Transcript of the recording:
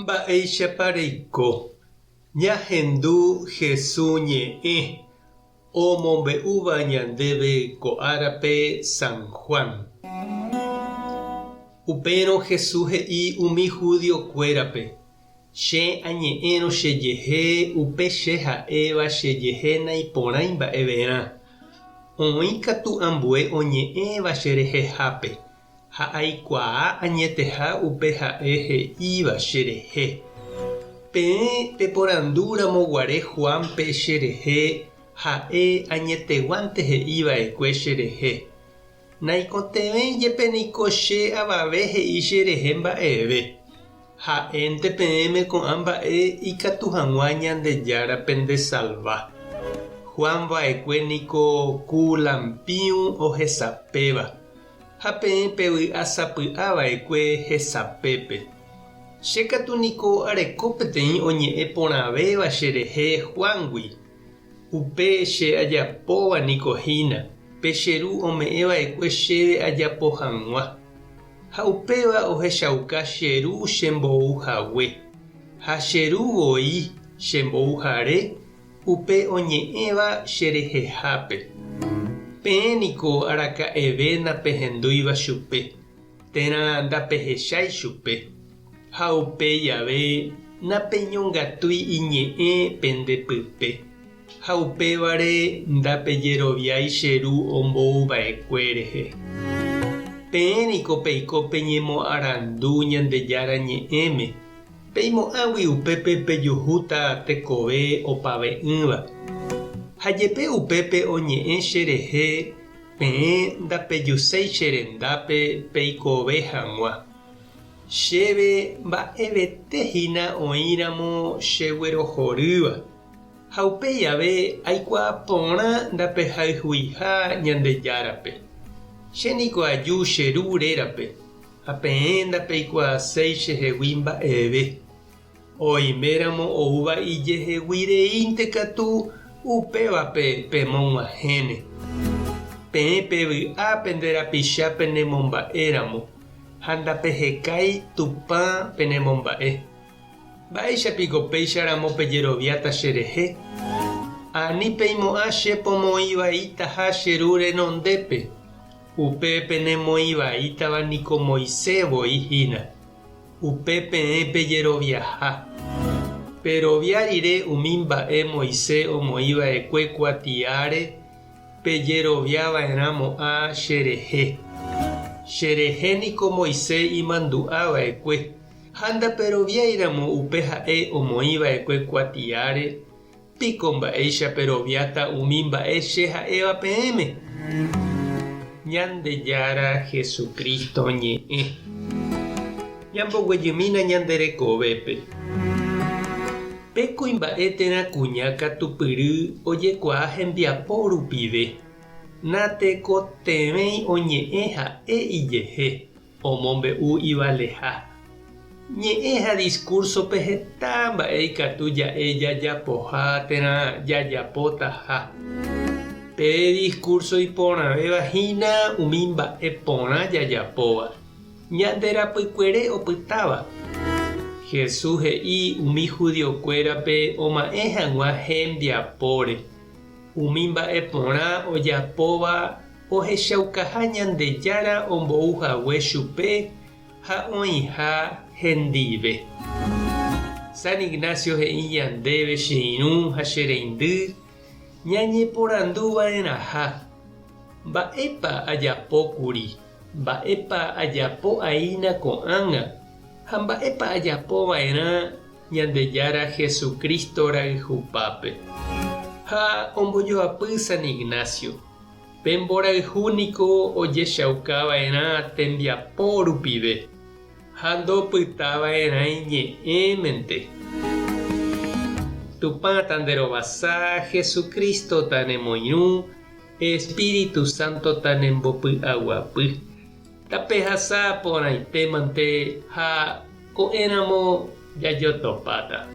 Mba'éichapa reiko? Ñahendu Hesu ñe'ẽ omombe'úva ñandéve ko árape San Juan. Upérõ Hesu he'i umi judiokuérape, Che añe'ẽrõ chejehe upe che ha'éva chejehe naiporãi mba'everã. Oĩ katu ambue oñe'ẽva cherehehápe, Ha aikuaa añeteha upe ha'e he'íva che rehe. Peẽ peporandu ramo guare Juánpe che rehe, ha'e añeteguánte he'i va'ekue che rehe. Naikotevẽi jepe niko che avave he'i che rehe mba'eve. Ha'énte peẽme ko'ã mba'e ikatu hag̃ua Ñandejára pendesalva. Juan va'ekue niko ku lampĩu ohesapéva. Ha peẽ pevy'a sapy'a va'ekue hesapépe. Che katu niko areko peteĩ oñe'ẽ porãvéva che rehe Juángui. Upe che ajapóva niko hína, pe che Ru ome'ẽ va'ekue chéve ajapo hag̃ua. Ha upéva ohechauka che Ru chembou hague. Ha che Ru voi chembouhare Upe oñe'ẽva che rehehápe. Peẽ niko araka'eve napehendúiva chupe, térã ndapehechái chupe, ha upe jave napeñongatúi iñe'ẽ pende pype, ha upévare ndapejeroviái che Ru ombou va'ekue rehe. Peẽ niko peiko peñemoarandu Ñandejára Ñe'ẽme, Peimo'ãgui upépe pejuhúta tekove opave'ỹva. Ha jepe upépe oñe'ẽ che rehe peẽ ndapejuséi che rendápe peikove hag̃ua. Chéve mba'evete hína oĩramo cheguerohorýva, ha upéi ave aikuaa porã ndapehayhuiha Ñandejárape. Che niko aju che Ru rérape. Ha peẽ ndapeikuaaséi chehegui mba'eve. Oiméramo oúva ijehegui reínte katu, upévape pemog̃uahẽne. Peẽ pevy'a pende rapicha penemomba'éramo, ha ndapehekái Tupã penemomba'e. Mba'éicha piko péicha ramo pejeroviáta cherehe? Ani peimo'ã che pomoĩ vaítaha che Ru renondépe. Upe penemoĩ vaítava niko Moisés voi hína, upe peẽ pejeroviaha. Perovia rire umi mba'e Moisés omoĩ va'ekue kuatiáre, pejerovia va'erã mo'ã che rehe. Che rehe niko Moisés imandu'a va'ekue, ha ndaperoviái ramo upe ha'e omoĩ va'ekue kuatiáre, Piko mba'éicha peroviáta umi mba'e che ha'éva peẽme? Ñandejára Jesucristo ñe'ẽ. Ñamboguejymína ñande rekovépe. Pe kuimba'e térã kuña katupyry ojekuaa hembiapo rupive. Natekotevẽi oñe'ẽ ha'e ijehe. Omombe'u ivaleha. Ñe'ẽ ha diskúrsope heta mba'e ikatu ja'e jajapoha térã jajapotaha. Pe diskúrso iporãvéva hína umi mba'e porã jajapóva, ñande rapykuere opytáva. Jesús he'i umi judiokuérape oma'ẽ hag̃ua hembiapóre, umi mba'e porã ojapóva Ohechaukaha Ñandejára ombou hague chupe ha oĩha hendive. San Ignacio he'i ñandéve che irũ ha che reindy ñañeporandu va'erãha, Mba'épa ajapo kuri? Mba'épa ajapo aína ko'ág̃a? Ha mba'épa ajapo va'erã Ñandejára Jesucristo rayhupápe? Ha ombojoapy San Ignacio, Pe mborayhu niko ojechauka va'erã tembiapo rupive ha ndopyta va'erã iñe'ẽmente. Tupã tanderovasa, Jesucristo tanemoirũ, Espíritu Santo tanembopy'aguapy. Tapehasa porãitémante ha ko'ẽramo jajotopáta.